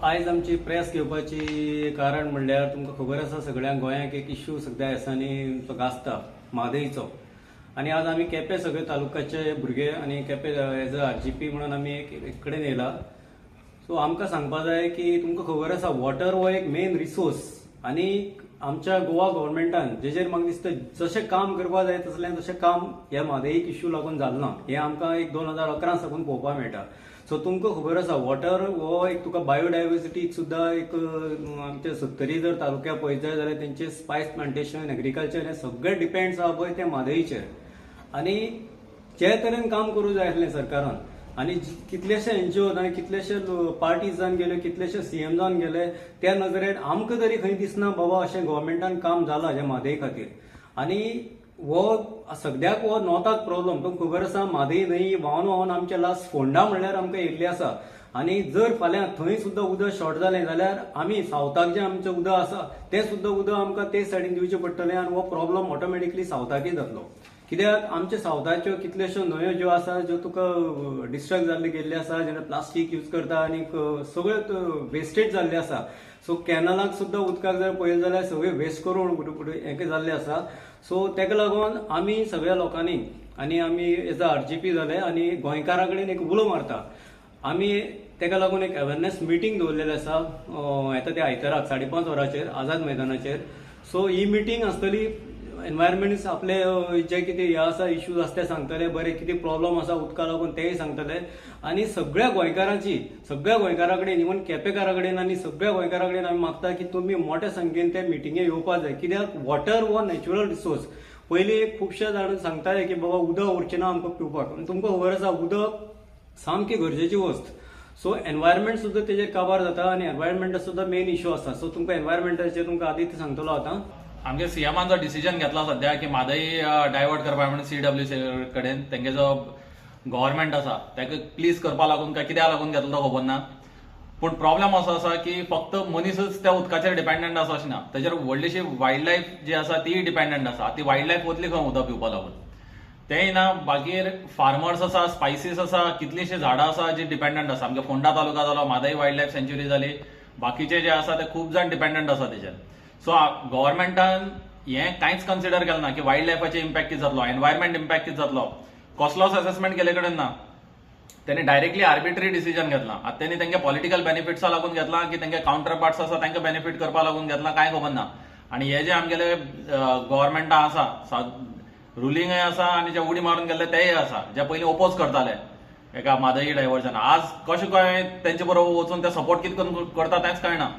आयज आमची प्रेस घेवपाची कारण म्हणल्यार तुमकां खबर आसा सगळ्यांक, गोंयांक एक इश्यू सगळ्या दिसांनी तो गाजता, म्हादईचो. आनी आज आमी केपें सगळे तालुक्याचे भुरगे आनी केपें एज अ आरजीपी म्हणून आमी एक कडेन येयला. सो आमकां सांगपा जाय की तुमकां खबर आसा, वॉटर हो एक मेन रिसोर्स आनी आमच्या गोवा गव्हर्मेंटान जेजेर म्हाका दिसता जशें काम करपा जाय तसलें तशें काम ह्या म्हादईक इश्यू लागून जालें ना. हें आमकां एक 2011 साकून पळोवपाक मेळटा. सो तुमकां खबर आसा, वॉटर हो एक तुका बायोडायवर्सिटीक सुद्दां एक आमच्या सत्तरी जर तालुक्या पळयत जाय जाल्यार तेंचे स्पायस प्लांटेशन, एग्रीकल्चर हें सगळें डिपेंड्स आहा पळय तें म्हादईचेर. आनी जे तरेन काम करूं जाय आसलें सरकारान आनी कितलेशे एनजीओ आनी कितलेशे पार्टीज जावन गेले, कितलेशे सीएम जावन गेले, त्या नदरेन आमकां तरी खंय दिसना बाबा अशें गव्हर्मेंटान काम जालां जें म्हादय खातीर. आनी हो सद्याक हो नॉर्थाक प्रॉब्लम तुमकां खबर आसा, म्हादय न्हंय व्हांवन व्हांवन आमच्या लास्ट फोंडा म्हणल्यार आमकां येयल्ली आसा. आनी जर फाल्यां थंय सुद्दां उदक शॉर्ट जालें जाल्यार आमी सावथाक जें आमचें उदक आसा तें सुद्दां उदक आमकां ते सायडीन दिवचें पडटलें आनी हो प्रॉब्लम ऑटोमॅटिकली सावथाकय जातलो. कित्याक आमच्या सावथाच्यो कितल्योश्यो न्हंयो ज्यो आसा ज्यो तुका डिस्ट्रक्ट जाल्ले गेल्ले आसा, जेन्ना प्लास्टीक यूज करता आनी सगळ्यो वेस्टेज जाल्ले आसा. सो कॅनलाक सुद्दां उदकाक जर पळयलें जाल्यार सगळें वेस्ट करून हें जाल्लें आसा. सो ताका लागून आमी सगळ्या लोकांनी आनी आमी एज अ आरजीपी जाले आनी गोंयकारां कडेन एक उलो मारता आमी. ताका लागून एक अवेरनेस मिटींग दवरलेली आसा येता त्या आयताराक 5:30 वरांचेर आझाद मैदानाचेर. सो ही मिटींग आसतली, एनवायरमेंट आपले जे कितें हे आसा, इश्यूज आसा ते सांगतले, बरे कितें प्रॉब्लम आसा उदका लागून तेय सांगतले. आनी सगळ्या गोंयकारांची, सगळ्या गोंयकारां कडेन, इवन केपेकारा कडेन आनी सगळ्या गोंयकारां कडेन आमी मागता की तुमी मोठ्या संख्येन ते मिटिंगे येवपा जाय. कित्याक वॉटर हो नॅचरल रिसोर्स. पयलीं खुबशे जाण सांगताले की बाबा उदक उरचें ना आमकां पिवपाक. आनी तुमकां खबर आसा, उदक सामकी गरजेची वस्त. सो एनवायरमेंट सुद्दां तेजेर काबार जाता आनी एनवायरमेंटा सुद्दां मेन इश्यू आसा. सो तुमकां एनवायरमेंटाचेर तुमकां आदी सांगतलो आतां. आमगे सीएमान जो डिसिजन घेतला सध्या की म्हादई डायवर्ट करपा म्हणून सीडब्ल्यूसी कडेन, तेंगे जो गव्हर्मेंट आसा ताका प्लीज करपा लागून काय कित्याक लागून घेतलो तो खबर ना. पूण प्रॉब्लम असो आसा की फक्त मनीसच त्या उदकाचेर डिपेंडंट आसा अशें ना, तेजेर व्हडलीशी वायल्ड लायफ जी आसा तीय डिपेंडंट आसा. ती वायल्ड लायफ वतली खंय उदक पिवपा लागून? तेंय ना. मागीर फार्मर्स आसा, स्पायसीस आसा, कितलींशीं झाडां आसा जी डिपेंडंट आसा. आमगे फोंडा तालुका जालो, म्हादई वायल्ड लायफ सँच्युरी जाली, बाकीचे जे आसा ते खूब जाण डिपेंडंट आसा तेजेर. सो गव्हर्मेंटान हें कांयच कन्सिडर केलें ना की वायल्ड लायफाचे इम्पॅक्ट कितें जातलो, एनवायरमेंट इम्पॅक्ट कितें जातलो, कसलोच असेसमेंट केले कडेन ना. त्यांनी डायरेक्टली आर्बिट्री डिसिजन घेतला. आतां त्यांनी तेंगे पॉलिटिकल बेनिफिट्सा लागून घेतला की तेंगे काउंटर पार्ट्स आसा तांकां बेनिफीट करपा लागून घेतला, कांय खबर ना. आनी हे जे आमगेले गव्हर्मेंटा आसा, रुलिंगय आसा आनी जे उडी मारून गेल्ले तेय आसा, जे पयलीं ओपोज करताले एका म्हादई डायवर्जन, आज कशें काय तेंचे बरोबर वचून ते सपोर्ट कितें करून करता तेंच कळना.